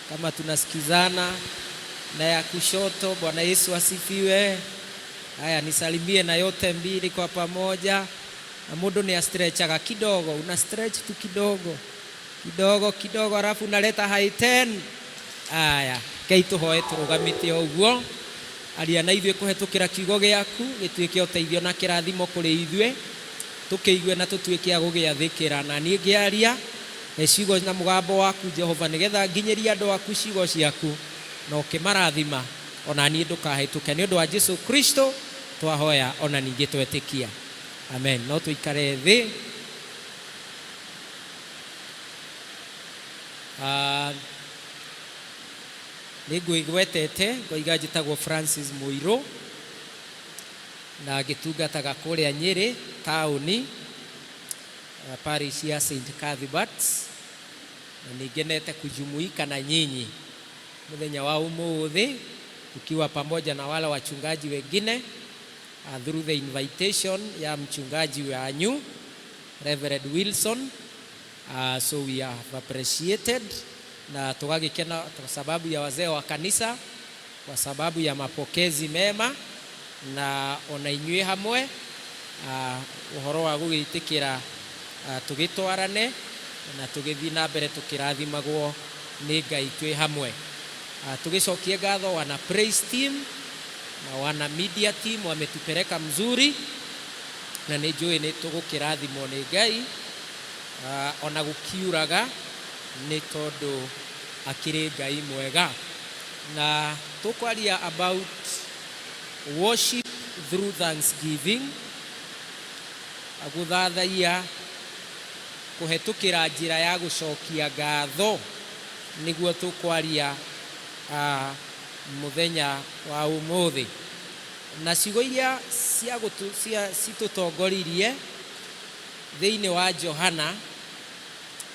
Kama tunasikizana na ya kushoto. Bwana Yesu asifiwe. Haya, nisalimie na yote mbili kwa pamoja. Na mundu ni astretchaga kidogo, una stretch tu kidogo kidogo kidogo, alafu unaleta high 10. Aya, kei tuhoe turugamite o uguo. Aria na ithuĩ kũhetũkĩra kiugo gĩaku, gĩtuĩke ũteithio na kĩrathimo kũrĩ ithuĩ, tũkĩigue na tũtuĩke a gũgĩathĩkĩra. Na niĩ ngĩaria, he ciugo na mũgambo waku Jehova, nĩgetha nginyĩrie andũ aku ciugo ciaku, na ũkĩmarathima, ona niĩ ndũkahĩtũke. Nĩ ũndũ wa Jesu Kristo twahoya ona ningĩ twetĩkia, amen. No tũikare thĩ. Nĩ ngwĩgwetete ngoiga njĩtagwo Francis Mũirũ na ngĩtungataga kũrĩa Nyĩrĩ taũni, parish ya St Cuthbert's, na nĩngenete kujumuika na nyinyi mũthenya wa ũmũthĩ tukiwa pamoja na wale wachungaji wengine, through the invitation ya mchungaji wanyu Reverend Wilson. So we have appreciated na tũgagĩkena kwa sababu ya wazee wa kanisa, kwa sababu ya mapokezi mema, na ona inyuĩ hamwe, ũhoro wa gũgĩtĩkĩra, tũgĩtwarane na tũgĩthiĩ na mbere tũkĩrathimagwo nĩ Ngai twĩ hamwe. Tũgĩcokie ngatho wana praise team na wana media team, wametupeleka mzuri, na nĩ njũĩ nĩ tũgũkĩrathimwo nĩ Ngai, ona gũkiuraga, nĩ tondũ akĩrĩ Ngai mwega. Na tũkwaria about worship through thanksgiving, gũthathaiya kũhetũkĩra njĩra ya gũcokia ngatho, nĩguo tũkwaria mũthenya wa ũmũthĩ. Na ciugo iria cia citũtongoririe thĩinĩ wa Johana,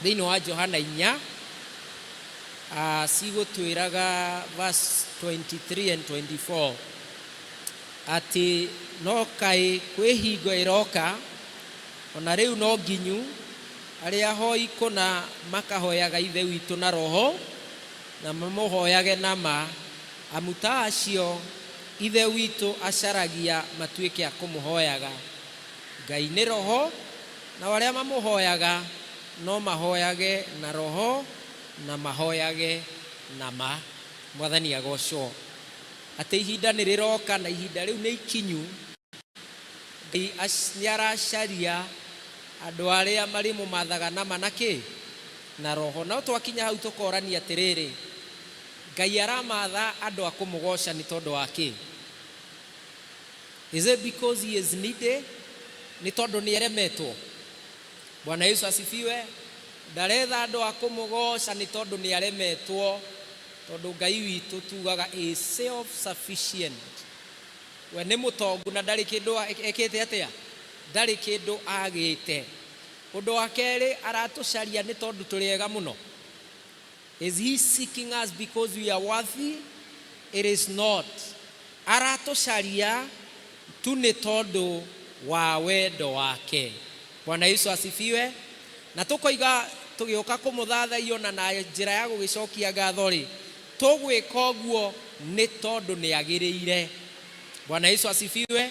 thĩinĩ wa Johana 4, cigũtwĩraga verse 23 and 24 atĩ no kaĩ kwĩ hingo ĩroka, ona rĩu no nginyu, arĩa ahoi kũna makahoyaga Ithe witũ na roho na mamũhoyage na ma, amu ta acio Ithe witũ acaragia matuĩke a kũmũhoyaga. Ngai nĩ roho, nao arĩa mamũhoyaga no mahoyage na roho na mahoyage na ma. Mwathani agocwo. Atĩ ihinda nĩ rĩroka na ihinda rĩu nĩ ikinyu, Ngai nĩ aracaria andũ arĩa marĩmũmathaga na ma na kĩ na roho. No twakinya hau tũkorania atĩrĩrĩ, Ngai aramatha andũ a kũmũgoca nĩ tondũ wa kĩ? Is it because he is needy? Nĩ tondũ nĩ eremetwo? Bwana Yesu asifiwe. Ndaretha andũ a kũmũgoca nĩ tondũ nĩ aremetwo, tondũ Ngai witũ tugaga is self sufficient. We nĩ mũtongu na ndarĩ kĩndũ ekĩte atĩa, ndarĩ kĩndũ agĩte. Ũndũ wa kerĩ, aratũcaria nĩ tondũ tũrĩ ega mũno? Is he seeking us because we are worthy? It is not. Aratũcaria tu nĩ tondũ wa wendo wake. Bwana Yesu asifiwe. Na tũkoiga tũgĩũka kũmũthathaiya ona na njĩra ya gũgĩcokia ngatho rĩ, tũgwĩka ũguo nĩ tondũ nĩ agĩrĩire. Bwana Yesu asifiwe.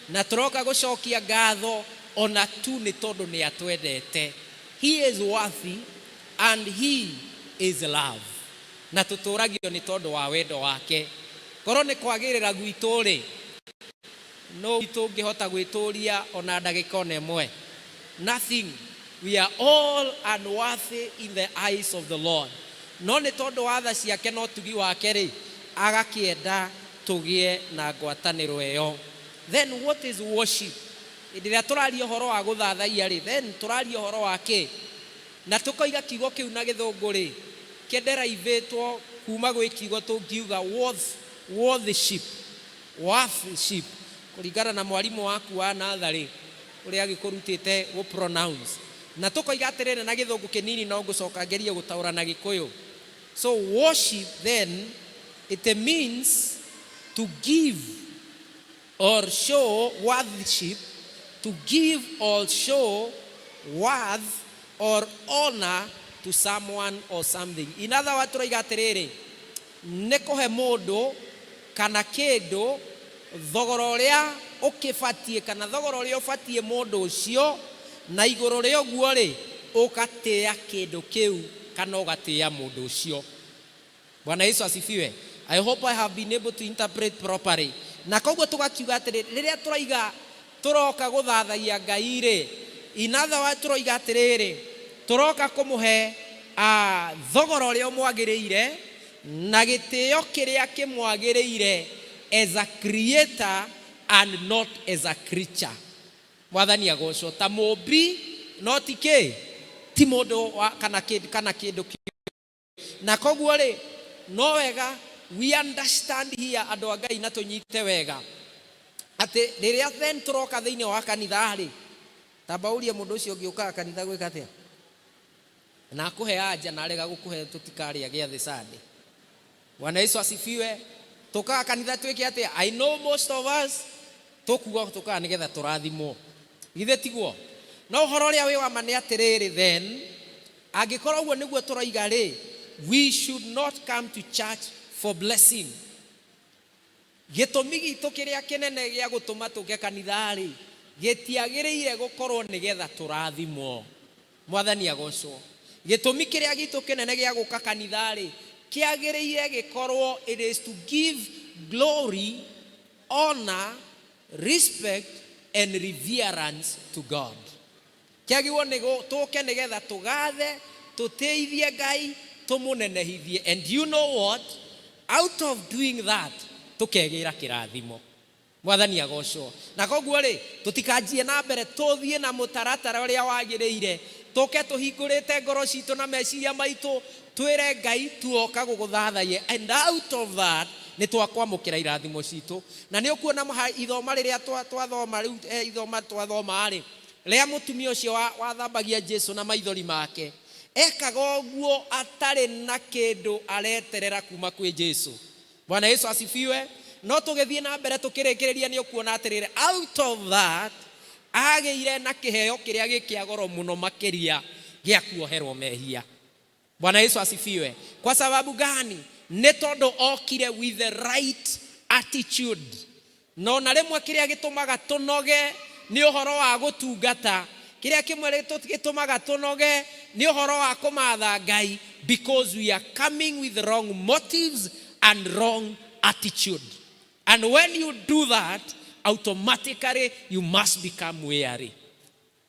Na tũroka gũcokia ngatho ona tu nĩ tondũ nĩ atwendete. He is worthy and he is love, na tũtũragio nĩ tondũ wa wendo wake. Korwo nĩ kwagĩrĩra gwitũ rĩ, no witũ ũngĩhota gwĩtũria ona ndagĩka ona ĩmwe? Nothing. We are all unworthy in the eyes of the Lord, no nĩ tondũ wa tha ciake na ũtugi wake rĩ, agakĩenda tũgĩe na ngwatanĩro ĩyo. Then what is worship? Hĩndĩ ĩrĩa tũraria ũhoro wa gũthathaiya rĩ, then tũraria ũhoro wa kĩ? Na tũkoiga kiugo kĩu na gĩthũngũ rĩ, kĩnderaivĩtwo kuma gwĩ kiugo tũngiuga worthship, worthship, kũringana na mwarimũ waku wa natharĩ ũrĩa agĩkũrutĩte gũ pronounce. Na tũkoiga atĩrĩrĩ na gĩthũngũ kĩnini, no ngũcoka ngerie gũtaũra na gĩkũyũ. So worship then, it means to give or show worthship, to give or show worth or honor. to someone or something. In other words, tũroiga atĩrĩrĩ, nĩ kũhe mũndũ kana kĩndũ thogora ũrĩa ũkĩbatiĩ kana thogora ũrĩa ũbatiĩ mũndũ ũcio, na igũrũ rĩa ũguo rĩ, ũgatĩĩa kĩndũ kĩu kana ũgatĩĩa mũndũ ũcio. Bwana Yesu asifiwe. I hope I have been able to interpret properly. Na koguo tũgakiuga atĩrĩ, rĩrĩa tũroiga tũroka gũthathaiya Ngai rĩ, in other words tũroiga atĩrĩrĩ, tũroka kũmũhe thogora ũrĩa ũmwagĩrĩire na gĩtĩo kĩrĩa kĩmwagĩrĩire as a creator and not as a creature. Mwathani agocwo ta mũmbi no ti kĩ ti mũndũ wa kana kĩndũ kana kĩndũ. Na koguo rĩ, no wega we understand here, andũ a Ngai, na tũnyite wega atĩ rĩrĩa then tũroka thĩinĩ wa kanitha rĩ, tamba ũrie mũndũ ũcio ũngĩ, ũkaga kanitha gwĩka atĩa? Na akũhe anja, na arega gũkũhe, tũtikarĩa gĩathĩ Sunday. Bwana Yesu asifiwe. Tũkaga kanitha twĩke atĩa? I know most of us tũkuga tũkaga nĩgetha tũrathimwo, githĩ tiguo? No ũhoro ũrĩa wĩ wa ma nĩ atĩrĩrĩ, then angĩkorwo ũguo nĩguo tũroiga rĩ, we should not come to church for blessing. Gĩtũmi gitũ kĩrĩa kĩnene gĩa gũtũma tũke kanitha rĩ, gĩtiagĩrĩire gũkorwo nĩgetha tũrathimwo. Mwathani agocwo. Gĩtũmi kĩrĩa gitũ kĩnene gĩa gũka kanitha rĩ, kĩagĩrĩire gĩkorwo it is to give glory, honor, respect and reverence to God. Kĩagĩrĩirwo nĩ tũke nĩgetha tũgathe, tũtĩithie Ngai, tũmũnenehithie, and you know what, out of doing that tũkegĩra kĩrathimo. Mwathani agocwo. Na koguo rĩ, tũtikanjie na mbere, tũthiĩ na mũtaratara ũrĩa wagĩrĩire, tũke tũhingũrĩte ngoro citũ na meciria maitũ, twĩre Ngai tuoka gũgũthathaiya, and out of that nĩ twakwamũkĩra irathimo citũ. Na nĩ ũkuona ithoma rĩrĩa twathoma rĩu, ithoma twathoma rĩ, rĩa mũtumia ũcio wathambagia Jesu na maithori make, ekaga ũguo atarĩ na kĩndũ areterera kuma kwĩ Jesu. Bwana Yesu asifiwe. No tũgĩthiĩ na mbere tũkĩrĩkĩrĩria, nĩ ũkuona atĩrĩrĩ, out of that agĩire na kĩheo kĩrĩa gĩ kĩa goro mũno makĩria gĩa kuoherwo mehia. Bwana Yesu asifiwe. Kwa sababu gani? Nĩ tondũ okire with the right attitude. No na rĩmwe kĩrĩa gĩtũmaga tũnoge nĩ ũhoro wa gũtungata, kĩrĩa kĩmwe gĩtũmaga tũnoge nĩ ũhoro wa kũmatha Ngai, because we are coming with wrong motives and wrong attitude, and when you do that, automatically you must become weary.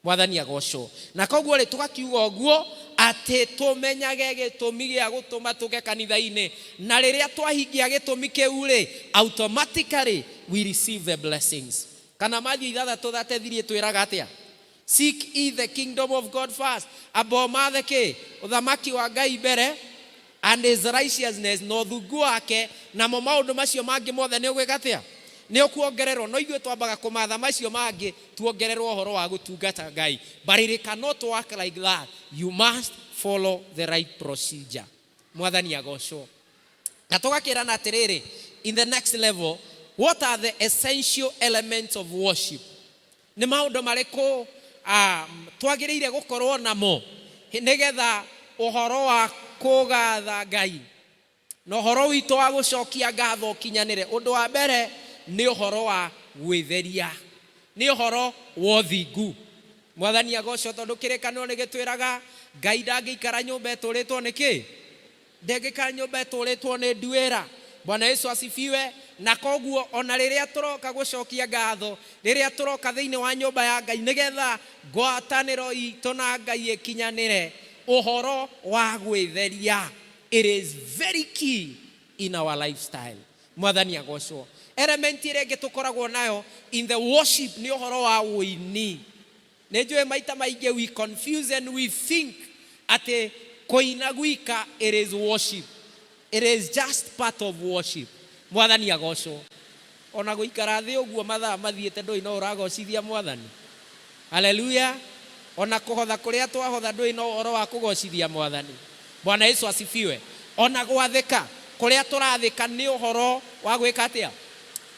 Mwathani agocwo. Na koguo rĩ, tũgakiuga ũguo atĩ tũmenyage gĩtũmi gĩa gũtũma tũke kanitha-inĩ, na rĩrĩa twahingia gĩtũmi kĩu rĩ, automatically we receive the blessings. Kana Matthew 6:33 twĩraga atĩa? Seek ye the kingdom of God first, amba ũmathe kĩ? Ũthamaki wa Ngai mbere, and his righteousness, na ũthingu wake, namo maũndũ macio mangĩ mothe nĩ ũgwĩka atĩa? Nĩ ũkuongererwo. No ithuĩ twambaga kũmatha macio mangĩ, tuongererwo ũhoro wa gũtungata Ngai. But it cannot work like that. You must follow the right procedure. Mwathani agocwo. Na tũgakĩrana atĩrĩrĩ, in the next level, what are the essential elements of worship? Nĩ maũndũ marĩkũ twagĩrĩire gũkorwo namo nĩgetha ũhoro wa kũgatha Ngai na ũhoro witũ wa gũcokia ngatho ũkinyanĩre? Ũndũ wa mbere nĩ ũhoro wa gwĩtheria, nĩ ũhoro wa ũthingu. Mwathani agocwo, tondũ kĩrĩkanĩro nĩ gĩtwĩraga Ngai ndangĩikara nyũmba ĩtũrĩtwo nĩ kĩ? Ndangĩikara nyũmba ĩtũrĩtwo nĩ nduĩra. Bwana Yesu asifiwe. Na koguo ona rĩrĩa tũroka gũcokia ngatho, rĩrĩa tũroka thĩinĩ wa nyũmba ya Ngai nĩgetha ngwatanĩro itũ na Ngai ĩkinyanĩre, ũhoro wa gwĩtheria, it is very key in our lifestyle. Mwathani agocwo. Element ĩrĩa ĩngĩ tũkoragwo nayo in the worship nĩ ũhoro wa ũini. Nĩ njũĩ maita maingĩ we confuse and we think atĩ kũina gwika it is worship. It is just part of worship. Mwathani agocwo. Ona gũikara thĩ ũguo mathaa mathiĩte, ndũĩ no ũragocithia Mwathani. Haleluya. Ona kũhotha kũrĩa twahotha, ndũĩ no ũhoro wa kũgocithia Mwathani. Bwana Yesu asifiwe. Ona gwathĩka kũrĩa tũrathĩka nĩ ũhoro wa gwĩka atĩa?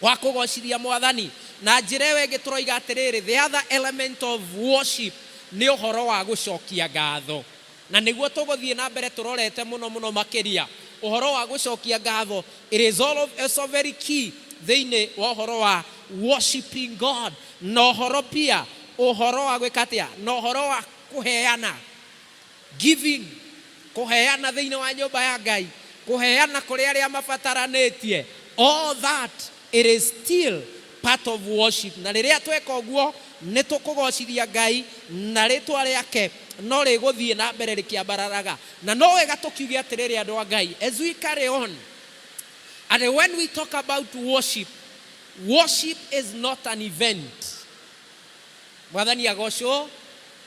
Wa kũgocithia Mwathani. Na njĩra ĩyo ĩngĩ tũroiga atĩrĩrĩ, the other element of worship nĩ ũhoro wa gũcokia ngatho. Na nĩguo tũgũthiĩ na mbere tũrorete mũno mũno makĩria ũhoro wa gũcokia ngatho. It is all of, so very key thĩinĩ wa ũhoro wa worshiping God, na ũhoro pia ũhoro wa gwĩka atĩa, na ũhoro wa kũheana, giving, kũheana thĩinĩ wa nyũmba ya Ngai, kũheana kũrĩ arĩa mabataranĩtie. All that, it is still part of worship. Na rĩrĩa tweka ũguo, nĩ tũkũgocithia Ngai na rĩtwa rĩake no rĩgũthiĩ na mbere rĩkĩambararaga. Na no wega tũkiuge atĩrĩrĩ, andũ a Ngai, as we carry on and when we talk about worship, worship is not an event. Mwathani agocwo.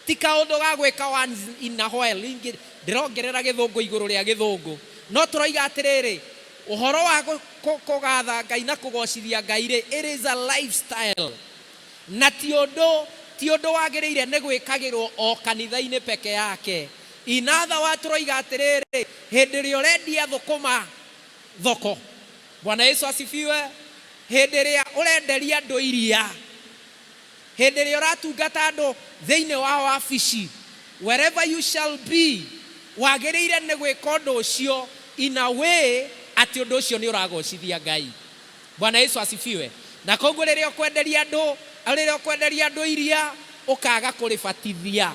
Ti kaũndũ ga gwĩka once in a while. Ingĩ ndĩrongerera gĩthũngũ igũrũ rĩa gĩthũngũ, no tũroiga atĩrĩrĩ, ũhoro wa kũgatha Ngai na kũgocithia Ngai rĩ, it is a lifestyle, na ti ũndũ wagĩrĩire nĩ gwĩkagĩrwo o kanitha-inĩ peke yake. In other words, tũroiga atĩrĩrĩ, hĩndĩ ĩrĩa ũrendia thũkũma thoko, Bwana Yesu asifiwe, hĩndĩ ĩrĩa ũrenderia andũ iria, hĩndĩ ĩrĩa ũratungata andũ thĩinĩ wa wabici, wherever you shall be, wagĩrĩire nĩ gwĩka ũndũ ũcio in a way atĩ ũndũ ũcio nĩ ũragocithia Ngai. Bwana Yesu asifiwe. Na koguo rĩrĩa ũkwenderia andũ iria, ũkaga kũrĩbatithia,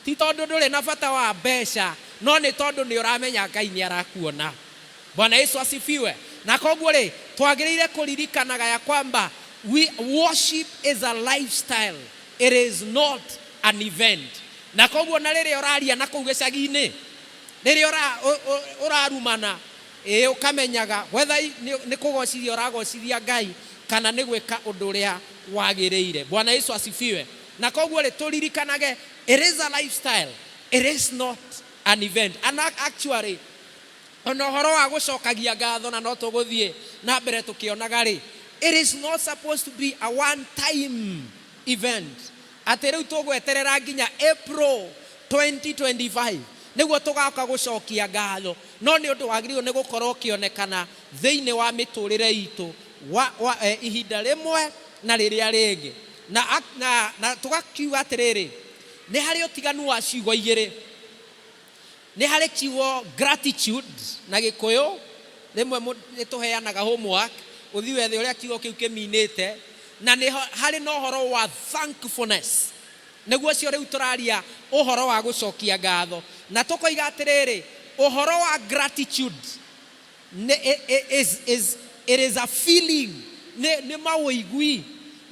ti tondũ ndũrĩ na bata wa mbeca, no nĩ tondũ nĩ ũramenya Ngai nĩ arakuona. Bwana Yesu asifiwe. Na koguo rĩ, twagĩrĩire kũririkanaga ya kwamba we worship is a lifestyle, it is not an event. Na koguo na rĩrĩa ũraria na kũu gĩcagi-inĩ, rĩrĩa ũrarumana, ĩ ũkamenyaga whether nĩ kũgocithia ũragocithia Ngai kana nĩ gwĩka ũndũ ũrĩa wagĩrĩire. Bwana Yesu asifiwe. Na koguo rĩ, tũririkanage it is a lifestyle, it is not an event. And actually, ona ũhoro wa gũcokagia ngatho, na no tũgũthiĩ na mbere tũkĩonaga rĩ, it is not supposed to be a one time event, atĩ rĩu tũgweterera nginya April 2025 nĩguo tũgoka gũcokia ngatho, no nĩ ũndũ wagĩrĩirwo nĩ gũkorwo ũkĩonekana thĩinĩ wa mĩtũrĩre itũ wa ihinda rĩmwe na rĩrĩa rĩngĩ. Na tũgakiuga atĩrĩrĩ, nĩ harĩ ũtiganu wa ciugo igĩrĩ. Nĩ harĩ kiugo gratitude na Gĩkũyũ. Rĩmwe nĩ tũheanaga homework, ũthiĩ wethe ũrĩa kiugo kĩu kĩminĩte. Na nĩ harĩ na ũhoro wa thankfulness, nĩguo ũcio rĩu tũraria ũhoro wa gũcokia ngatho. Na tũkoiga atĩrĩrĩ, ũhoro wa gratitude nĩ is, it is a feeling, nĩ maũigui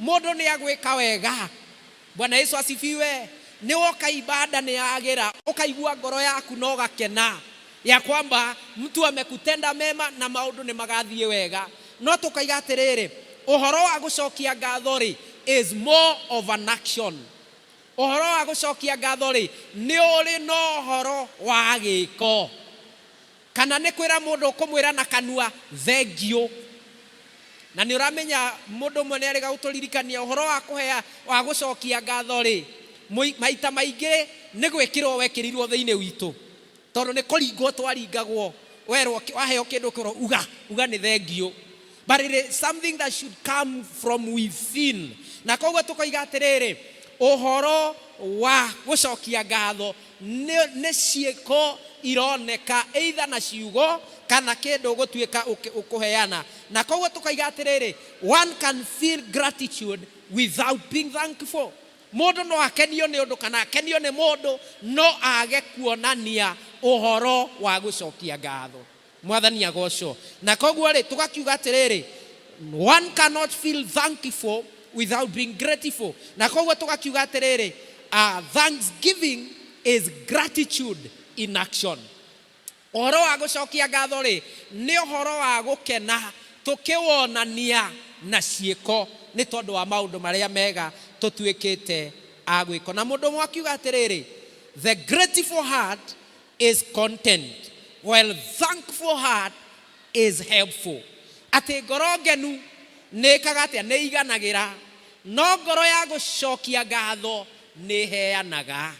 mũndũ nĩ agwĩka wega. Bwana Yesu asifiwe. Nĩ woka ibada, nĩ yagĩra, ũkaigua ngoro yaku na ũgakena ya kwamba mtu amekutenda mema na maũndũ nĩ magathiĩ wega. No tũkaiga atĩrĩrĩ, ũhoro wa gũcokia ngatho rĩ, is more of an action. Ũhoro wa gũcokia ngatho rĩ, nĩ ũrĩ na ũhoro wa gĩko, kana nĩ kwĩra mũndũ ũkũmwĩra na kanua thengiũ. Na nĩ ũramenya mũndũ ũmwe nĩ arĩga gũtũririkania ũhoro wa kũhea wa gũcokia ngatho rĩ, maita maingĩ nĩ gwĩkĩrwo wekĩrirwo thĩinĩ witũ, tondũ nĩ kũringwo twaringagwo, werwo waheo kĩndũ kĩro uga uga nĩ thengiũ. But it is something that should come from within. Na koguo tũkoiga atĩrĩrĩ, ũhoro wa gũcokia ngatho nĩ ciĩko ironeka either na ciugo kana kĩndũ ũgũtuĩka ũkũheana. Na koguo tũkoiga atĩrĩrĩ, one can feel gratitude without being thankful. Mũndũ no akenio nĩ ũndũ kana akenio nĩ mũndũ, no age kuonania ũhoro wa gũcokia ngatho. Mwathani agocwo. Na koguo rĩ, tũgakiuga atĩrĩrĩ, one cannot feel thankful without being grateful. Na koguo tũgakiuga atĩrĩrĩ, thanksgiving is gratitude in action. Ũhoro wa gũcokia ngatho rĩ, nĩ ũhoro wa gũkena tũkĩwonania na ciĩko nĩ tondũ wa maũndũ marĩa mega tũtuĩkĩte a gwĩko. Na mũndũ ũmwe akiuga atĩrĩrĩ, "The grateful heart is content, while thankful heart is helpful." Atĩ ngoro ngenu nĩ ĩkaga atĩa? Nĩ iganagĩra, no ngoro ya gũcokia ngatho nĩ ĩheanaga.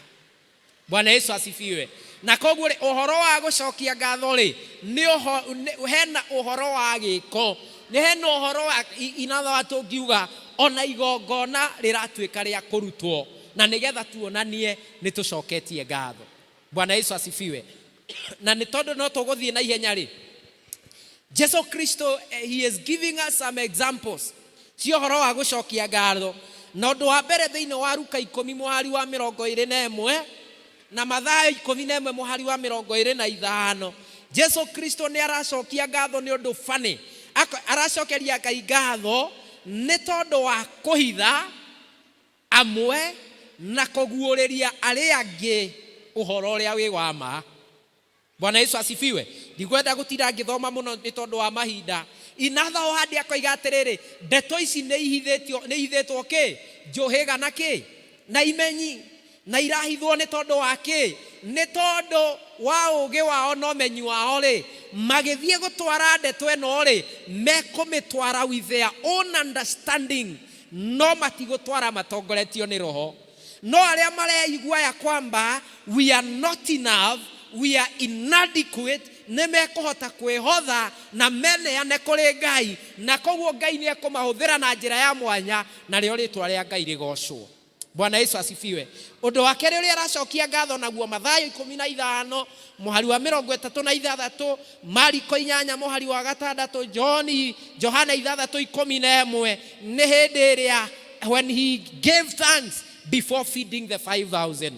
Bwana Yesu asifiwe. Na koguo rĩ, ũhoro wa gũcokia ngatho rĩ, hena ũhoro wa gĩko, nĩ hena ũhoro wa in other words, tũngiuga ona igongona rĩratuĩka rĩa kũrutwo na nĩgetha tuonanie nĩ tũcoketie ngatho. Bwana Yesu asifiwe. Na nĩ tondũ no tũgũthiĩ na ihenya rĩ, Jesu Kristo, he is giving us some examples cia ũhoro wa gũcokia ngatho. Na ũndũ wa mbere thĩinĩ wa Luka 10 mũhari wa 21 na Mathayo 11 mũhari wa 25, Jesu Kristo nĩ aracokia ngatho nĩ ũndũ bani aracokeria Ngai ngatho nĩ tondũ wa kũhitha amwe na kũguũrĩria arĩa angĩ ũhoro ũrĩa wĩ wa ma. Bwana Yesu asifiwe. Ndikwenda gũtinda ngĩthoma mũno nĩ tondũ wa mahinda. In other words, akoiga atĩrĩrĩ, ndeto ici nĩ ihithĩtio, nĩ ihithĩtwo kĩ njũhĩga na kĩ na imenyi, na irahithwo nĩ tondũ wa kĩ? Nĩ tondũ wa ũgĩ wao na ũmenyi wao rĩ, magĩthiĩ gũtwara ndeto ĩno rĩ, mekũmĩtwara with their own understanding, no matigũtwara matongoretio nĩ Roho. No arĩa mareigua ya kwamba we are not enough, we are inadequate, nĩ mekũhota kwĩhotha na meneane kũrĩ Ngai, na koguo Ngai nĩ ekũmahũthĩra na njĩra ya mwanya, narĩo rĩtwa rĩa Ngai rĩgocwo. Bwana Yesu asifiwe. Ũndũ wa kerĩ ũrĩa aracokia ngatho naguo, Mathayo 15 mũhari wa 36, Mariko 8 mũhari wa 6, John Johana 6:11, nĩ hĩndĩ ĩrĩa when he gave thanks before feeding the 5000.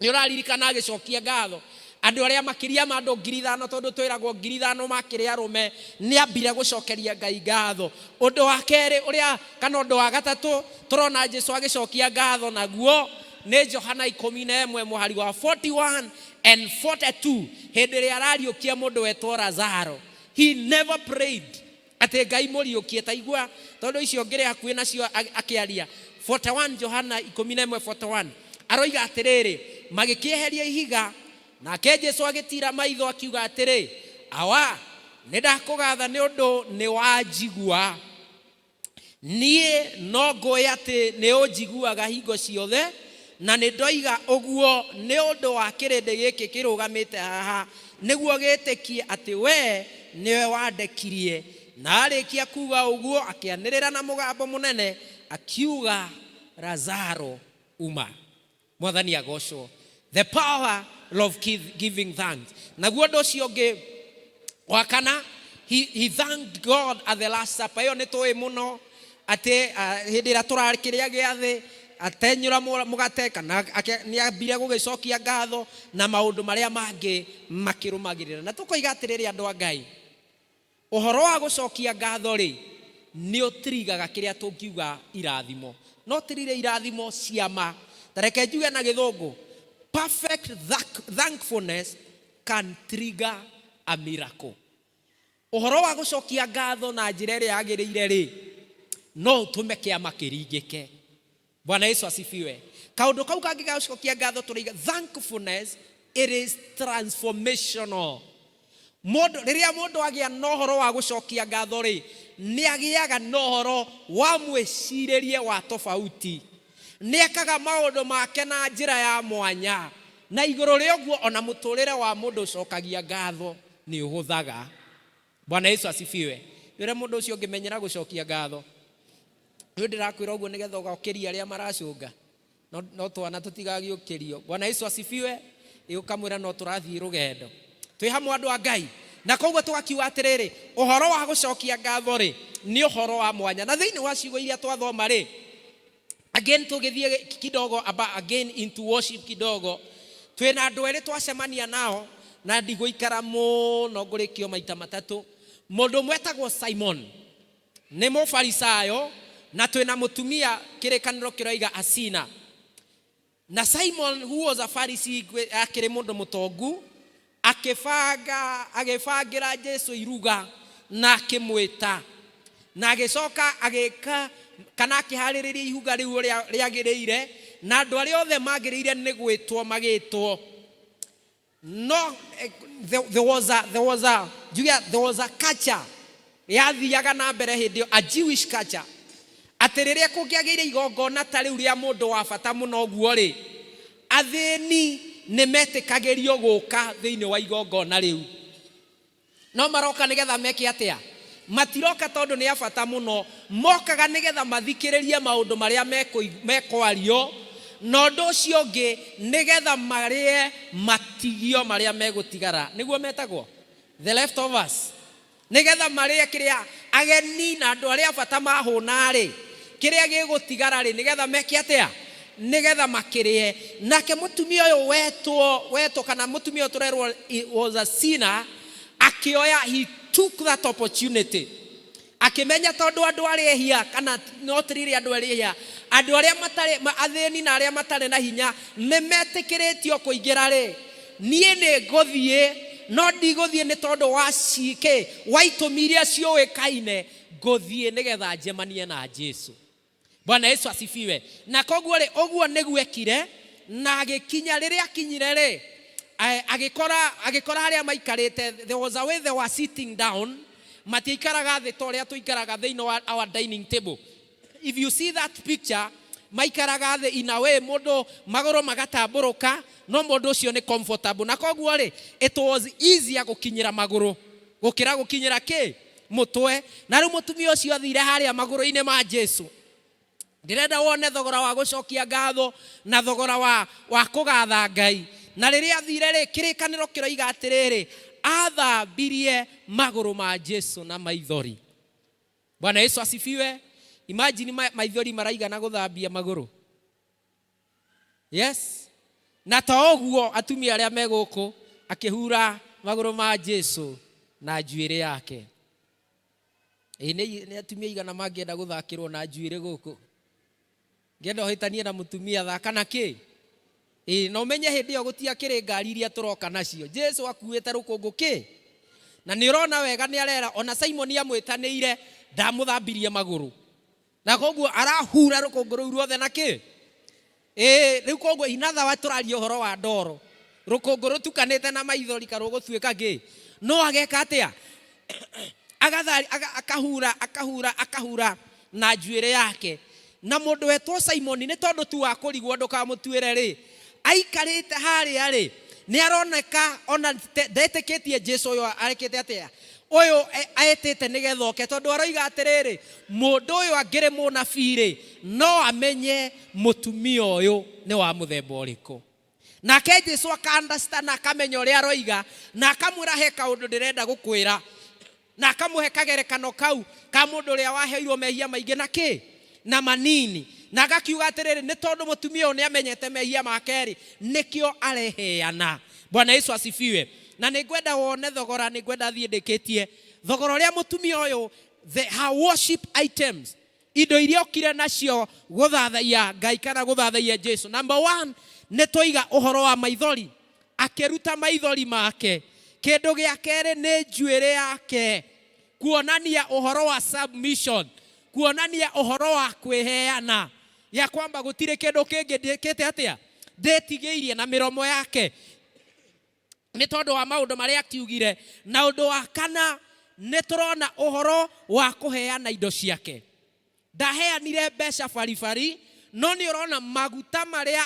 Nĩ ũraririkana agĩcokia ngatho andũ arĩa makĩria ma andũ 5,000, tondũ twĩragwo 5,000 makĩrĩ arũme, nĩ ambire gũcokeria Ngai ngatho. Ũndũ wa kerĩ ũrĩa kana ũndũ wa gatatũ tũrona Jesu agĩcokia ngatho naguo nĩ Johana 11 mũhari wa 41 and 42, hĩndĩ ĩrĩa arariũkia mũndũ wetwo Lazaro. He never prayed atĩ Ngai mũriũkie, taigua tondũ icio ngĩrĩ hakuhĩ nacio akĩaria. 41 Johana 11:41 aroiga atĩrĩrĩ, magĩkĩeheria ihiga, nake Jesu agĩtira maitho akiuga atĩrĩ, Awa, nĩ ndakũgatha nĩ ũndũ nĩ wanjigua. Niĩ no ngũĩ atĩ nĩ ũnjiguaga hingo ciothe, na nĩ ndoiga ũguo nĩ ũndũ wa kĩrĩndĩ gĩkĩ kĩrũgamĩte haha, nĩguo gĩtĩkie atĩ we nĩwe wandekirie. Na arĩkia kuga ũguo akĩanĩrĩra na mũgambo mũnene akiuga, Lazaro, uma. Mwathani agocwo. The power of giving thanks. Naguo ũndũ ũcio ũngĩ wa kana, he thanked God at the Last Supper. Ĩyo nĩ tũĩ mũno atĩ hĩndĩ ĩrĩa tũrakĩrĩa gĩathĩ, atenyũra mũgate kana nĩ ambire gũgĩcokia ngatho na maũndũ marĩa mangĩ makĩrũmagĩrĩra. Na tũkoiga atĩrĩrĩ, andũ a Ngai, ũhoro wa gũcokia ngatho rĩ, nĩ ũtirigaga kĩrĩa tũngiuga irathimo, no tirire irathimo ciama. Ta reke njuge na Gĩthũngũ, perfect thankfulness can trigger a miracle. Ũhoro wa gũcokia ngatho na njĩra ĩrĩa yagĩrĩire rĩ, no ũtũme kĩama kĩringĩke. Bwana Yesu asifiwe. Kaũndũ kau kangĩ ga gũcokia ngatho tũraiga, thankfulness, it is transformational. Mũndũ rĩrĩa mũndũ agĩa na ũhoro wa gũcokia ngatho rĩ, nĩ agĩaga na ũhoro wa mwĩcirĩrie wa tofauti, nĩ ekaga maũndũ make na njĩra ya mwanya, na igũrũ rĩa ũguo ona mũtũrĩre wa mũndũ ũcokagia ngatho nĩ ũhũthaga. Bwana Yesu asifiwe. Rĩrĩa mũndũ ũcio ũngĩmenyera gũcokia ngatho, nĩ ndĩrakwĩra ũguo nĩgetha ũgokĩria arĩa maracũnga, no twana tũtigagĩũkĩrio. Bwana Yesu asifiwe. Ũkamwĩra no tũrathiĩ rũgendo twĩ hamwe, andũ a Ngai. Na koguo tũgakiuga atĩrĩrĩ, ũhoro wa gũcokia ngatho rĩ, nĩ ũhoro wa mwanya. Na thĩinĩ wa ciugo iria twathoma rĩ, again tũgĩthiĩ kidogo aba again into worship kidogo, twĩna andũ erĩ twacemania nao, na ndigũikara mũno, ngũrĩkio maita matatũ. Mũndũ ũmwe etagwo Simon, nĩ Mũfarisayo, na twĩna mũtumia Kĩrĩkanĩro kĩroiga asina. Na Simon, who was a Pharisee, akĩrĩ mũndũ mũtongu, akĩbanga agĩbangĩra Jesu iruga na akĩmwĩta, na agĩcoka agĩka kana akĩharĩrĩria ihuga rĩu ũrĩa rĩagĩrĩire, na andũ arĩa othe magĩrĩire nĩ gwĩtwo magĩtwo. No there was a njuge there was a culture yathiaga na mbere hĩndĩ ĩyo, a Jewish culture, atĩ rĩrĩa kũngĩagĩire igongona ta rĩu rĩa mũndũ wa bata mũno ũguo rĩ, athĩni nĩ metĩkagĩrio gũka thĩinĩ wa igongona rĩu. No maroka nĩgetha meke atĩa? Matiroka tondũ nĩ a bata mũno, mokaga nĩgetha mathikĩrĩrie maũndũ marĩa mekwario. Na ũndũ ũcio ũngĩ, nĩgetha marĩe matigio marĩa megũtigara, nĩguo metagwo the leftovers, nĩgetha marĩe kĩrĩa ageni na andũ arĩa a bata mahũna-rĩ, kĩrĩa gĩgũtigara-rĩ, nĩgetha meke atĩa? Nĩgetha makĩrĩe. Nake mũtumia ũyũ wetwo wetwo kana mũtumia ũyũ tũrerwo was a sinner, akĩoya, he took that opportunity, akĩmenya tondũ andũ arĩa ehia, kana not really andũ arĩa ehia, andũ arĩa matarĩ athĩni na arĩa matarĩ na hinya nĩ metĩkĩrĩtio kũingĩra rĩ, niĩ nĩ ngũthiĩ, no ndigũthiĩ nĩ tondũ wa ciĩkĩ wa itũmi iria ciũĩkaine, ngũthiĩ nĩgetha njemanie na Jesu. Bwana Yesu asifiwe. Na koguo rĩ, ũguo nĩguo ekire, na agĩkinya. Rĩrĩa akinyire rĩ, agĩkora harĩa maikarĩte, there was a way they were sitting down. Matiaikaraga thĩ ta ũrĩa tũikaraga thĩinĩ wa our dining table. If you see that picture, maikaraga thĩ in a way mũndũ magũrũ magatambũrũka, no mũndũ ũcio nĩ comfortable, na koguo rĩ, it was easier gũkinyĩra magũrũ gũkĩra gũkinyĩra kĩ mũtwe. Na rĩu mũtumia ũcio athire harĩa magũrũ-inĩ ma Jesu. Ndĩrenda wone thogora wa gũcokia ngatho na thogora wa kũgatha Ngai. Na rĩrĩa athire rĩ, kĩrĩkanĩro kĩroiga atĩrĩrĩ, athambirie magũrũ ma Jesu na maithori. Bwana Yesu asifiwe. Imagine, maithori maraigana gũthambia magũrũ. Yes, na to ũguo, atumia arĩa me gũkũ, akĩhura magũrũ ma Jesu na njuĩrĩ yake. Ĩ nĩ atumia igana mangĩenda gũthakĩrwo na njuĩrĩ gũkũ? Ngĩenda ũhĩtanie na mũtumia, thaka na kĩ. Ĩ na ũmenye hĩndĩ ĩyo gũtiakĩrĩ ngari iria tũroka nacio. Jesu akuĩte rũkũngũ kĩ, na nĩ ũrona wega nĩ arera ona Simoni amwĩtanĩire, ndamũthambirie magũrũ, na koguo arahura rũkũngũ rũu ruothe na kĩ. Ĩ rĩu koguo inathawa tũraria ũhoro wa ndoro, rũkũngũ rũtukanĩte na maithori karũgũtuĩka kĩ? No ageka atĩa? Akahura, akahura, akahura na njuĩrĩ yake. Na mũndũ wetwo Simoni, nĩ tondũ tu wa kũrigwo ndũkamũtuĩre rĩ, aikarĩte harĩa rĩ, nĩ aroneka ona ndetĩkĩtie Jesu ũyũ arekĩte atĩa, ũyũ etĩte nĩgetha oke, tondũ aroiga atĩrĩrĩ, mũndũ ũyũ angĩrĩ mũnabii rĩ, no amenye mũtumia ũyũ nĩ wa mũthemba ũrĩkũ. Nake Jesu aka-understand na akamenya ũrĩa aroiga, na akamwĩra, "He kaũndũ ndĩrenda gũkwĩra," na akamũhe kagerekano kau ka mũndũ ũrĩa waheirwo mehia maingĩ na kĩ na manini, na agakiuga atĩrĩrĩ, nĩ tondũ mũtumia ũyũ nĩ amenyete mehia make rĩ, nĩkĩo areheana. Bwana Yesu asifiwe. Na nĩ ngwenda wone thogora, nĩ ngwenda thiĩ ndĩkĩtie thogora ũrĩa mũtumia ũyũ, her worship items, indo iria okire nacio gũthathaiya Ngai kana gũthathaiya Jesu. Number one, nĩ tũiga ũhoro wa maithori, akĩruta maithori make. Kĩndũ gĩa kerĩ nĩ njuĩrĩ yake, kuonania ũhoro wa submission, kuonania ũhoro wa kwĩheana, ya kwamba gũtirĩ kĩndũ kĩngĩ ndĩkĩte atĩa ndĩtigĩirie, na mĩromo yake nĩ tondũ wa maũndũ marĩa akiugire. Na ũndũ wa kana, nĩ tũrona ũhoro wa kũheana indo ciake. Ndaheanire mbeca baribari, no nĩ ũrona maguta marĩa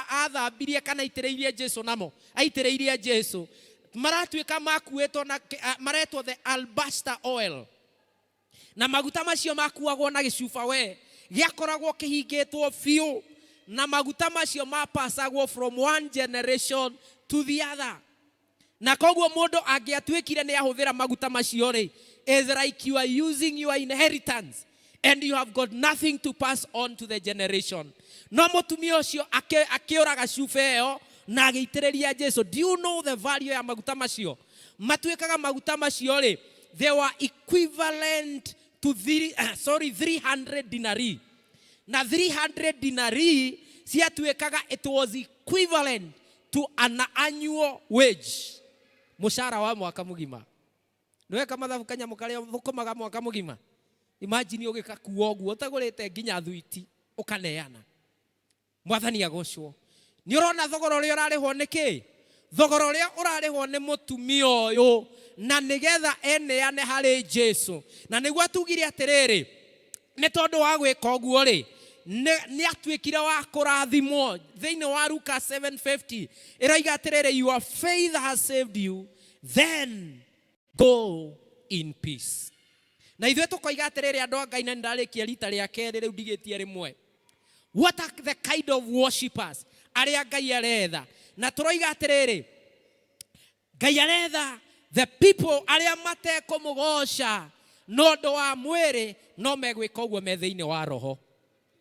athambirie kana aitĩrĩirie Jesu namo, aitĩrĩirie Jesu, maratuĩka makuĩtwo na maretwo the alabaster oil, na maguta macio makuagwo na gĩcuba we gĩakoragwo kĩhingĩtwo biũ, na maguta macio mapasagwo from one generation to the other. Na koguo mũndũ angĩatuĩkire nĩ ahũthĩra maguta macio rĩ, is like you are using your inheritance and you have got nothing to pass on to the generation. No mũtumia ũcio akĩũraga cuba ĩyo na agĩitĩrĩria Jesu. Do you know the value ya maguta macio? Matuĩkaga maguta macio rĩ, they were equivalent to three, sorry, 300 denarii, na 300 denarii ciatuĩkaga, it was equivalent to an annual wage, mũcara wa mwaka mũgima. Nĩweka mathabu, kanyamũ karĩa thũkũmaga mwaka mũgima, imagine ũgĩgakua ũguo ũtagũrĩte nginya thwiti, ũkaneana. Mwathani agocwo. Nĩ ũrona thogora ũrĩa ũrarĩhwo nĩ kĩ? Thogora ũrĩa ũrarĩhwo nĩ mũtumia ũyũ na nĩgetha eneane harĩ Jesu. Na nĩguo atugire atĩrĩrĩ, nĩ tondũ wa gwĩka ũguo rĩ, nĩ atuĩkire wa kũrathimwo. Thĩinĩ wa Luka 7:50 ĩroiga atĩrĩrĩ, "Your faith has saved you, then go in peace." Na ithuĩ tũkoiga atĩrĩrĩ, andũ a Ngai, na nĩndarĩkia rita rĩa kerĩ rĩu, ndigĩtie rĩmwe. What are the kind of worshippers arĩa Ngai aretha? Na tũroiga atĩrĩrĩ, Ngai aretha the people arĩa matekũmũgoca no ũndũ wa mwĩrĩ, no megwĩka ũguo me thĩinĩ wa roho.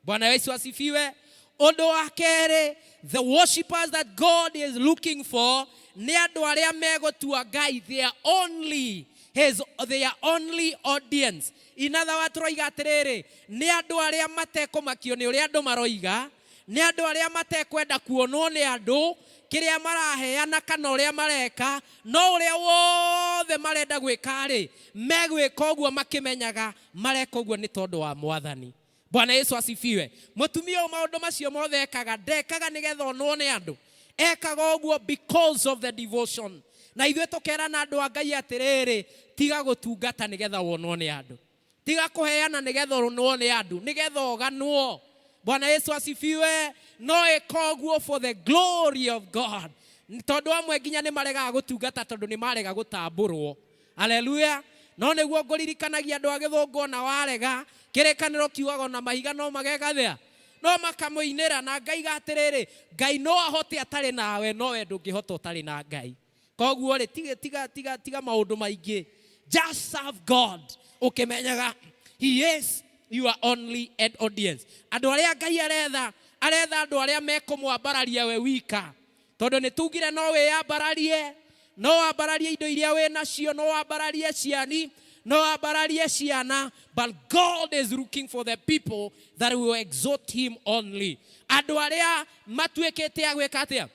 Bwana Yesu asifiwe. Ũndũ wa kerĩ, the worshippers that God is looking for nĩ andũ arĩa megũtua Ngai their only his their only audience. In other words, tũroiga atĩrĩrĩ, nĩ andũ arĩa matekũmakio nĩ ũrĩa andũ maroiga, nĩ andũ arĩa matekwenda kuonwo nĩ andũ kĩrĩa maraheana kana ũrĩa mareka, no ũrĩa wothe marenda gwĩka-rĩ, megwĩka ũguo makĩmenyaga mareka ũguo nĩ tondũ wa Mwathani. Bwana Yesu asifiwe. Mũtumia ũyũ maũndũ macio mothe ekaga, ndekaga nĩgetha onwo nĩ andũ, ekaga ũguo because of the devotion. Na ithuĩ tũkerana andũ a Ngai atĩrĩrĩ, tiga gũtungata nĩgetha wonwo nĩ andũ, tiga kũheana nĩgetha ũnwo nĩ andũ, nĩgetha ũganwo. Bwana Yesu asifiwe. No ĩka ũguo for the glory of God, tondũ amwe nginya nĩ maregaga gũtungata tondũ nĩ marega gũtambũrwo. Haleluya. No nĩguo ngũririkanagia andũ a gĩthũngũ, ona warega, kĩrĩkanĩro kiugaga ona mahiga no magegathĩa, no makamũinĩra. Na ngaiga atĩrĩrĩ, Ngai no ahote atarĩ nawe, no we ndũngĩhota ũtarĩ na Ngai. Koguo rĩ, tiga tiga tiga tiga maũndũ maingĩ, just serve God ũkĩmenyaga he is your only end audience. Andũ arĩa Ngai aretha, aretha andũ arĩa mekũmwambararia we wika, tondũ nĩ tugire no wĩyambararie, no wambararie indo iria wĩ nacio, no wambararie ciani, no wambararie ciana, but God is looking for the people that will exalt him only. Andũ arĩa matuĩkĩte a gwĩka atĩa?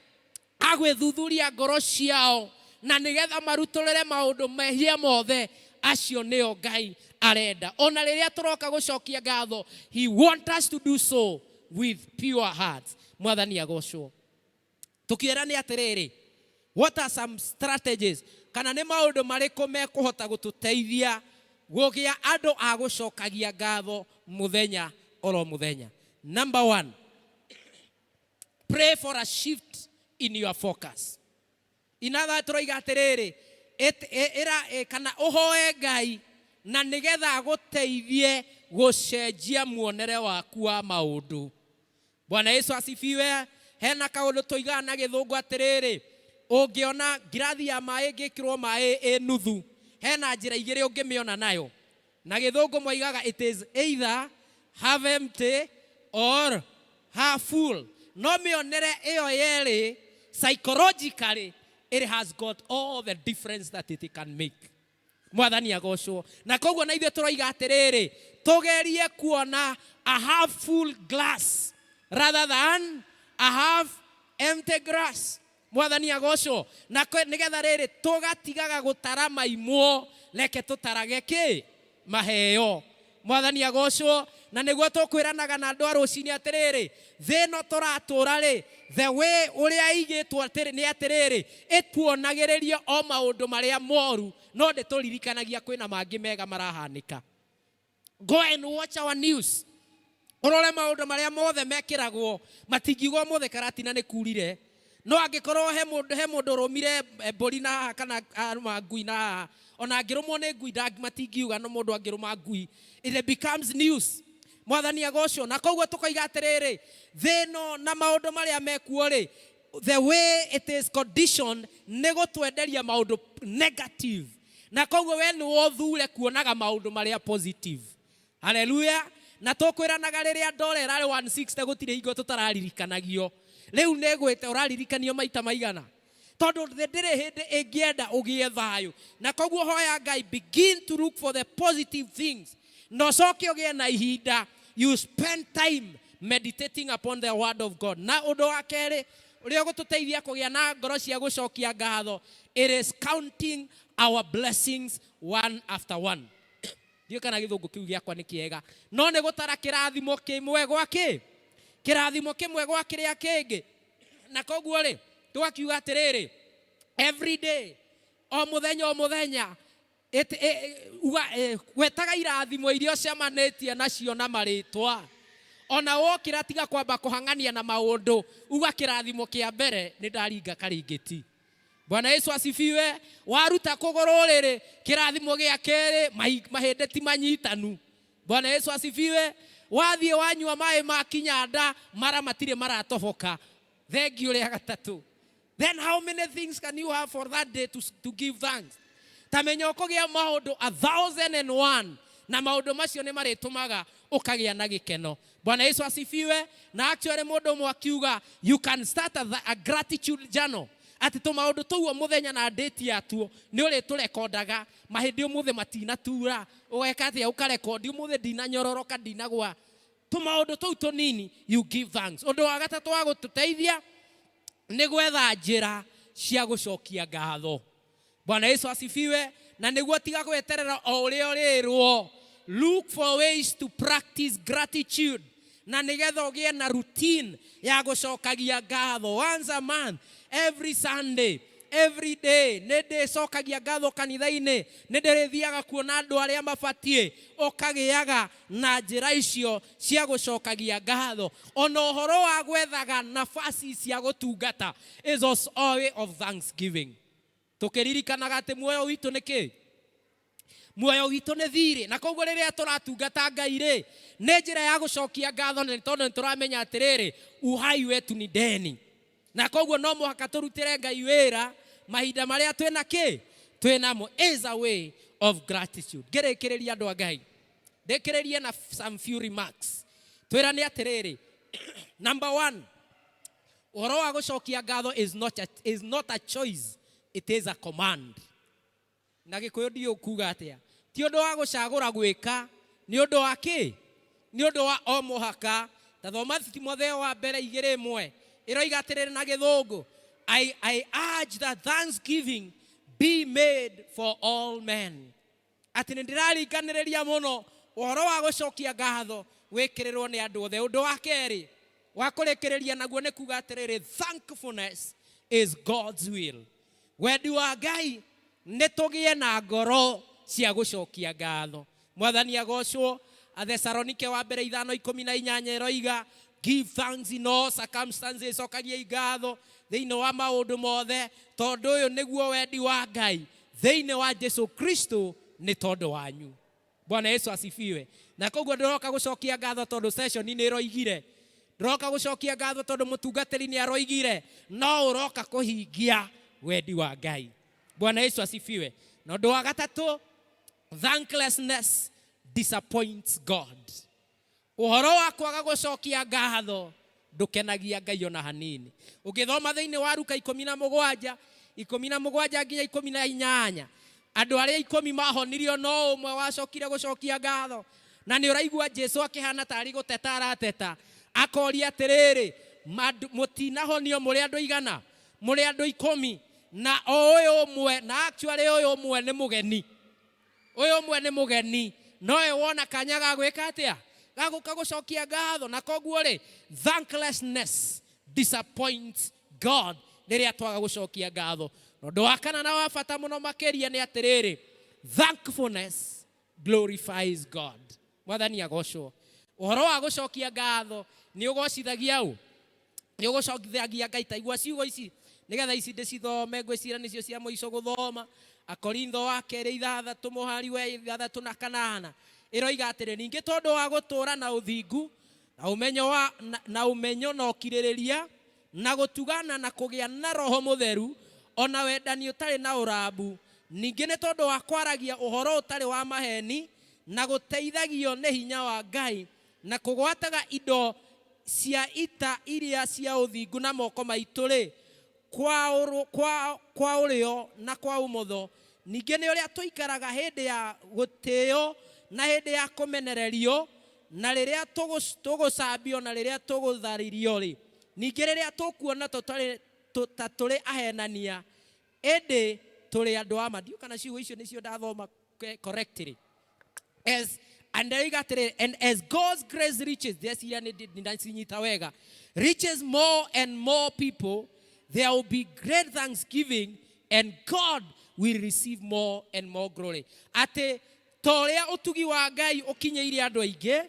A gwĩthuthuria ngoro ciao na nĩgetha marutũrĩre maũndũ mehia mothe, acio nĩo Ngai arenda. Ona rĩrĩa tũroka gũcokia ngatho, he want us to do so with pure hearts. Mwathani agocwo. Tũkĩera nĩ atĩrĩrĩ, what are some strategies, kana nĩ maũndũ marĩkũ mekũhota gũtũteithia gũgĩa andũ a gũcokagia ngatho mũthenya oro mũthenya? Number one, pray for a shift in your focus. In other words, tũroiga atĩrĩrĩ, kana ũhoe Ngai na nĩgetha agũteithie gũcenjia muonere waku wa maũndũ. Bwana Yesu asifiwe. Hena kaũndũ tũigaga na gĩthũngũ atĩrĩrĩ, ũngĩona ngirathi ya maĩ ĩngĩkĩrwo maĩ ĩ nuthu, hena njĩra igĩrĩ ũngĩmĩona nayo. Na gĩthũngũ moigaga it is either half empty or half full. No mĩonere ĩyo yerĩ, psychologically it has got all the difference that it can make. Mwathani agocwo. Na koguo na ithuĩ tũroiga atĩrĩrĩ, tũgerie kuona a half full glass rather than a half empty glass. Mwathani agocwo. Na nĩgetha rĩrĩ tũgatigaga gũtara maimwo, reke tũtarage kĩ maheo. Mwathani agocwo. Na nĩguo tũkwĩranaga na andũ a rũcinĩ atĩrĩrĩ, thĩ ĩno tũratũra rĩ, the way ũrĩa ĩigĩtwo atĩrĩ nĩ atĩrĩrĩ, ĩtuonagĩrĩria o maũndũ marĩa moru, no ndĩtũririkanagia kwĩna mangĩ mega marahanĩka. Go and watch our news, ũrore maũndũ marĩa mothe mekĩragwo. Matingiuga ũmũthĩ Karatina nĩ kurire, no angĩkorwo he mũndũ ũrũmire mbũri na haha kana arũma ngui na haha, ona angĩrũmwo nĩ ngui matingiuga, no mũndũ angĩrũma ngui it becomes news. Mwathani agocwo. Na koguo tũkoiga atĩrĩrĩ, thĩ ĩno na maũndũ marĩa mekuo rĩ, the way it is conditioned nĩ gũtwenderia maũndũ negative, na koguo we nĩ wothure kuonaga maũndũ marĩa positive. Haleluya. Na tũkwĩranaga rĩrĩa ndora ĩrarĩ 160, gũtirĩ hingo tũtararirikanagio. Rĩu nĩ gwĩte ũraririkanio maita maigana, tondũ thĩ ndĩrĩ hĩndĩ ĩngĩenda ũgĩe thayũ. Na koguo hoya Ngai, begin to look for the positive things, na ũcoke ũgĩe na ihinda you spend time meditating upon the word of God. Na ũndũ wa kerĩ ũrĩa ũgũtũteithia kũgĩa na ngoro cia gũcokia ngatho, it is counting our blessings one after one. Ndiũĩ kana gĩthũngũ kĩu gĩakwa nĩ kĩega, no nĩ gũtara kĩrathimo kĩmwe gwa kĩ kĩrathimo kĩmwe gwa kĩrĩa kĩngĩ. Na koguo rĩ, tũgakiuga atĩrĩrĩ, every day, o mũthenya o mũthenya, gwetaga irathimo iria ũcemanĩtie nacio na marĩtwa. Ona wokĩra, tiga kwamba kũhang'ania na maũndũ, uga kĩrathimo kĩa mbere nĩ ndaringa karingĩti. Bwana Yesu asifiwe. Waruta kũgũrũ rĩrĩ, kĩrathimo gĩa kerĩ mahĩndĩ ti manyitanu. Bwana Yesu asifiwe. Wathiĩ wanyua maĩ makinya nda, mara matirĩ maratoboka. Thengiũ rĩa gatatũ. Then how many things can you have for that day to give thanks? Ta menya ũkũgĩa maũndũ 1001, na maũndũ macio nĩ marĩtũmaga ũkagĩa na gĩkeno. Bwana Yesu asifiwe. Na actually mũndũ ũmwe akiuga you can start a gratitude journal, atĩ tũmaũndũ tũu o mũthenya na date yatuo nĩ ũrĩtũrekondaga. Mahĩndĩ ũmũthĩ matinatura, ũgeka atĩa? Ũkarekondi ũmũthĩ ndinanyororoka, ndinagwa, tũmaũndũ tũu tũnini, you give thanks. Ũndũ wa gatatũ wa gũtũteithia nĩ gwetha njĩra cia gũcokia ngatho. Bwana Yesu asifiwe. Na nĩguo tiga gweterera o ũrĩa ũrĩrwo, look for ways to practice gratitude, na nĩgetha ũgĩe na routine ya gũcokagia ngatho once a month, every Sunday, every day. Nĩ ndĩcokagia ngatho kanitha-inĩ, nĩ ndĩrĩthiaga kuona andũ arĩa mabatiĩ. Ũkagĩaga na njĩra icio cia gũcokagia ngatho. Ona ũhoro wa gwethaga nafasi cia gũtungata is also a way of thanksgiving, tũkĩririkanaga atĩ muoyo witũ nĩ kĩ? Muoyo witũ nĩ thirĩ, na koguo rĩrĩa tũratungata Ngai rĩ, nĩ njĩra ya gũcokia ngatho, nĩ tondũ nĩ tũramenya atĩrĩrĩ, uhai wetu ni deni, na koguo no mũhaka tũrutĩre Ngai wĩra mahinda marĩa twĩna kĩ? Twĩnamo. Is a way of gratitude. Ngĩrĩkĩrĩria, andũ a Ngai, ndĩkĩrĩrie na some few remarks. Twĩrane atĩrĩrĩ, number one, ũhoro wa gũcokia ngatho is not a choice, it is a command. Na Gĩkũyũ ndiũ kuga atĩa? Ti ũndũ wa gũcagũra gwĩka, nĩ ũndũ wa kĩ? Nĩ ũndũ wa o mũhaka. Ta thoma Timotheo wa mbere 2:1, ĩroiga atĩrĩrĩ na Gĩthũngũ, I urge that thanksgiving be made for all men." Atĩ nĩ ndĩraringanĩrĩria mũno ũhoro wa gũcokia ngatho wĩkĩrĩrwo nĩ andũ othe. Ũndũ wa kerĩ wa kũrĩkĩrĩria naguo nĩ kuga atĩrĩrĩ, thankfulness is God's will. Wendi wa Ngai nĩ tũgĩe na ngoro cia gũcokia ngatho. Mwathani agocwo. Athesalonike wa mbere 5:18 ĩroiga, "Give thanks in all circumstances." Cokagiai ngatho thĩinĩ wa maũndũ mothe, tondũ ũyũ nĩguo wendi wa Ngai thĩinĩ wa Jesu Kristo nĩ tondũ wanyu. Bwana Yesu asifiwe. Na koguo ndĩroka gũcokia ngatho tondũ session nĩ ĩroigire, ndĩroka gũcokia ngatho tondũ mũtungatĩri nĩ aroigire, no ũroka kũhingia wendi wa Ngai. Bwana Yesu asifiwe. Na ũndũ wa gatatũ, thanklessness disappoints God. Ũhoro wa kwaga gũcokia ngatho ndũkenagia Ngai ona hanini. Ũngĩthoma thĩinĩ wa Ruka 17, 17 nginya 18, andũ arĩa 10 mahonirio, no ũmwe wacokire gũcokia ngatho. Na nĩ ũraigua Jesu akĩhana tarĩ gũteta arateta, akoria atĩrĩrĩ, "Mũtinahonio mũrĩ andũ igana? Mũrĩ andũ 10, na o ũyũ ũmwe?" Na actually ũyũ ũmwe nĩ mũgeni, ũyũ ũmwe nĩ mũgeni, nowe wona kanya ga gwĩka atĩa? Gagũka gũcokia ngatho. Na koguo rĩ, thanklessness disappoints God rĩrĩa twaga gũcokia ngatho. Na ũndũ wa kana na wa bata mũno makĩria nĩ atĩrĩrĩ, thankfulness glorifies God. Mwathani agocwo. Ũhoro wa gũcokia ngatho nĩ ũgocithagia ũ? Nĩ ũgũcokithagia Ngai. Taigua ciugo ici, nĩgetha ici ndĩcithome, ngwĩcira nĩcio cia mũico gũthoma. Akorintho wa kerĩ 6 mũhari wa 6 na 8 ĩroiga atĩrĩ, "Ningĩ tondũ wa gũtũũra na ũthingu na ũmenyo wa na ũmenyo na ũkirĩrĩria na gũtugana na kũgĩa na Roho Mũtheru, ona wendani ũtarĩ na ũrambu, ningĩ nĩ tondũ wa kwaragia ũhoro ũtarĩ wa maheni na gũteithagio nĩ hinya wa Ngai, na kũgwataga indo cia ita iria cia ũthingu na moko maitũ rĩ, kwa ũrĩo na kwa ũmotho, ningĩ nĩ ũrĩa tũikaraga hĩndĩ ya gũtĩo na hĩndĩ ya kũmenererio, na rĩrĩa tũgũcambio na rĩrĩa tũgũtharirio rĩ, ningĩ rĩrĩa tũkuona ta tũrĩ ahenania ĩndĩ tũrĩ andũ a ma." Ndiũ kana ciugo icio nĩcio ndathoma correctly. As and ndĩroiga atĩrĩrĩ, "And as God's grace reaches," ndeciria nĩ ndacinyita wega, "reaches more and more people, there will be great thanksgiving and God will receive more and more glory." Atĩ ta ũrĩa ũtugi wa Ngai ũkinyĩire andũ aingĩ,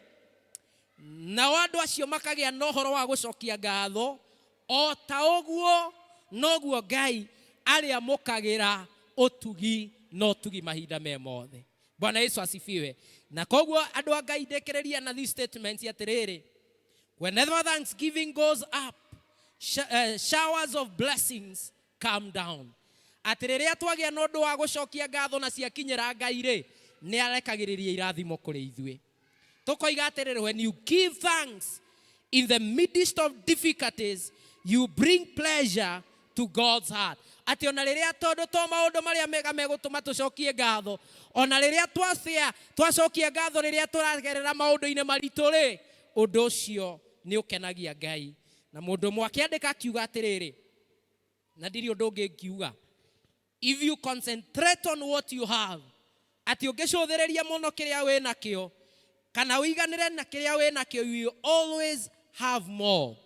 nao andũ acio makagĩa na ũhoro wa gũcokia ngatho, o ta ũguo noguo Ngai arĩamũkagĩra ũtugi na ũtugi mahinda me mothe. Bwana Yesu asifiwe. Na koguo andũ a Ngai, ndĩkĩrĩria na these statements atĩrĩrĩ: whenever thanksgiving goes up, showers of blessings come down. Atĩ rĩrĩa twagĩa na ũndũ wa gũcokia ngatho na ciakinyĩra Ngai rĩ, nĩ arekagĩrĩria irathimo kũrĩ ithuĩ. Tũkoiga atĩrĩrĩ, when you give thanks in the midst of difficulties, you bring pleasure to God's heart. Atĩ ona rĩrĩa, tondũ to maũndũ marĩa mega megũtũma tũcokie ngatho, ona rĩrĩa twacia twacokia ngatho rĩrĩa tũragerera maũndũ-inĩ maritũ rĩ, ũndũ ũcio nĩ ũkenagia Ngai. Na mũndũ ũmwe akĩandĩka akiuga atĩrĩrĩ, na ndirĩ ũndũ ũngĩ ngiuga, if you concentrate on what you have, atĩ ũngĩcũthĩrĩria mũno kĩrĩa wĩ nakĩo kana ũiganĩre na kĩrĩa wĩ nakĩo, you will always have more.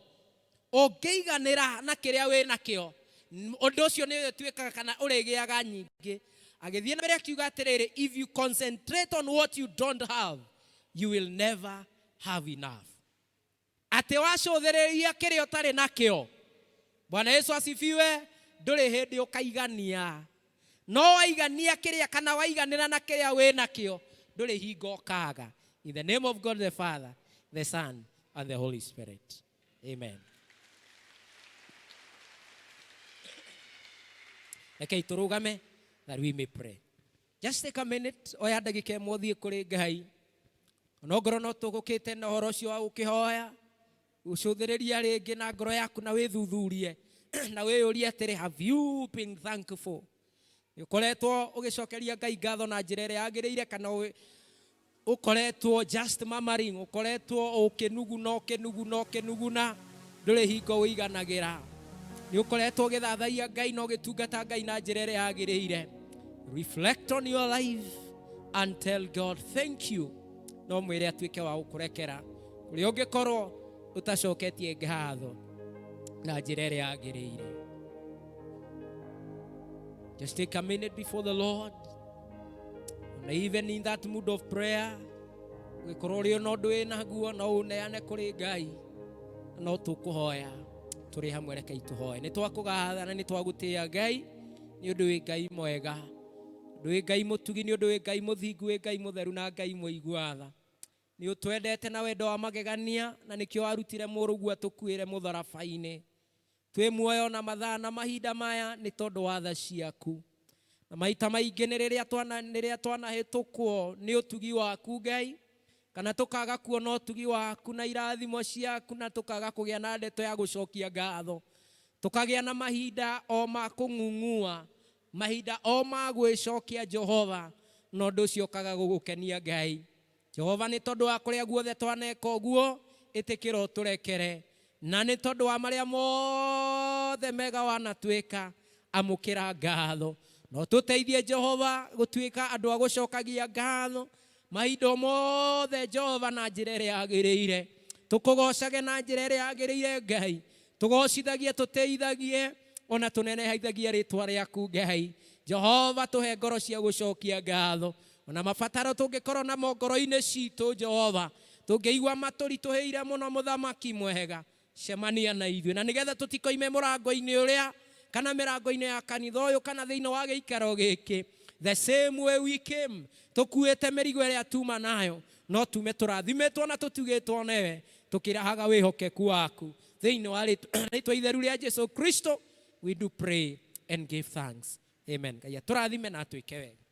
Ũngĩiganĩra na kĩrĩa wĩ nakĩo, ũndũ ũcio nĩ ũtuĩkaga kana ũrĩgĩaga nyingĩ. Agĩthiĩ na mbere akiuga atĩrĩrĩ, if you concentrate on what you don't have, you will never have enough. Atĩ wacũthĩrĩria kĩrĩa ũtarĩ nakĩo, Bwana Yesu asifiwe, ndũrĩ hĩndĩ ũkaigania. No waigania kĩrĩa kana waiganĩra na kĩrĩa wĩ nakĩo, ndũrĩ hingo ũkaga. In the name of God the Father, the Son and the Holy Spirit, amen. Rekei tũrũgame that we may pray. Just take a minute, oya ndagĩka ĩmwe ũthiĩ kũrĩ Ngai. Onongorwo no tũgũkĩte na ũhoro ũcio wa gũkĩhoya, ũcũthĩrĩria rĩngĩ na ngoro yaku na wĩthuthurie na wĩyũrie atĩrĩ, have you been thankful? Nĩ ũkoretwo ũgĩcokeria Ngai ngatho na njĩra ĩrĩa yagĩrĩire, kana ũkoretwo just murmuring, ũkoretwo ũkĩnuguna, ũkĩnuguna, ũkĩnuguna, ndũrĩ hingo ũiganagĩra? Nĩ ũkoretwo ũgĩthathaiya Ngai na ũgĩtungata Ngai na njĩra ĩrĩa yagĩrĩire? Reflect on your life and tell God thank you. No mwĩre atuĩke wa gũkũrekera kũrĩa ũngĩkorwo ũtacoketie ngatho na njĩra ĩrĩa yagĩrĩire. Just take a minute before the Lord, and even in that mood of prayer, ũgĩkorwo ũrĩ ona ũndũ wĩ naguo, no ũneane kũrĩ Ngai, no tũkũhoya tũrĩ hamwe. Rekei tũhoe. Nĩ twakũgatha na nĩ twagũtĩĩa, Ngai, nĩ ũndũ wĩ Ngai mwega, ũndũ wĩ Ngai mũtugi, nĩ ũndũ wĩ Ngai mũthingu, wĩ Ngai mũtheru na Ngai mũigua tha. Nĩ ũtwendete na wendo wa magegania, na nĩkĩo warutire mũrũguo atũkuĩre mũtharaba-inĩ. Twĩ muoyo na mathaa na mahinda maya nĩ tondũ wa tha ciaku. Na maita maingĩ nĩ rĩrĩa twana nĩ rĩrĩa twanahĩtũkwo nĩ ũtugi waku, Ngai, kana tũkaga kuona ũtugi waku na irathimo ciaku, na tũkaga kũgĩa na ndeto ya gũcokia ngatho, tũkagĩa na mahinda o ma kũng'ung'ua, mahinda o ma gwĩcokia, Jehova, na ũndũ ũcio ũkaga gũgũkenia, Ngai. Jehova, nĩ tondũ wa kũrĩa guothe twaneka ũguo, ĩtĩkĩra ũtũrekere. Na nĩ tondũ wa marĩa mothe mega wanatwĩka, amũkĩra ngatho. No tũteithie, Jehova, gũtuĩka andũ a gũcokagia ngatho mahinda mothe, Jehova, na njĩra ĩrĩa yagĩrĩire. Tũkũgocage na njĩra ĩrĩa yagĩrĩire, Ngai. Tũgocithagie, tũteithagie, ona tũnenehaithagie rĩtwa rĩaku, Ngai. Jehova, tũhe ngoro cia gũcokia ngatho. Ona mabataro tũngĩkorwo namo ngoro-inĩ citũ, Jehova, tũngĩigua matũritũhĩire mũno, mũthamaki mwega, cemania na ithuĩ, na nĩgetha tũtikoime mũrango-inĩ ũrĩa kana mĩrango-inĩ ya kanitha ũyũ kana thĩinĩ wa gĩikaro gĩkĩ the same way we came, tũkuĩte mĩrigo ĩrĩa tuma nayo, no tume tũrathimĩtwo na tũtugĩtwo newe, tũkĩrahaga wĩhokeku waku. Thĩinĩ wa rĩtwa itheru rĩa Jesu Kristo we do pray and give thanks, amen. Ngai atũrathime na atwĩke wega.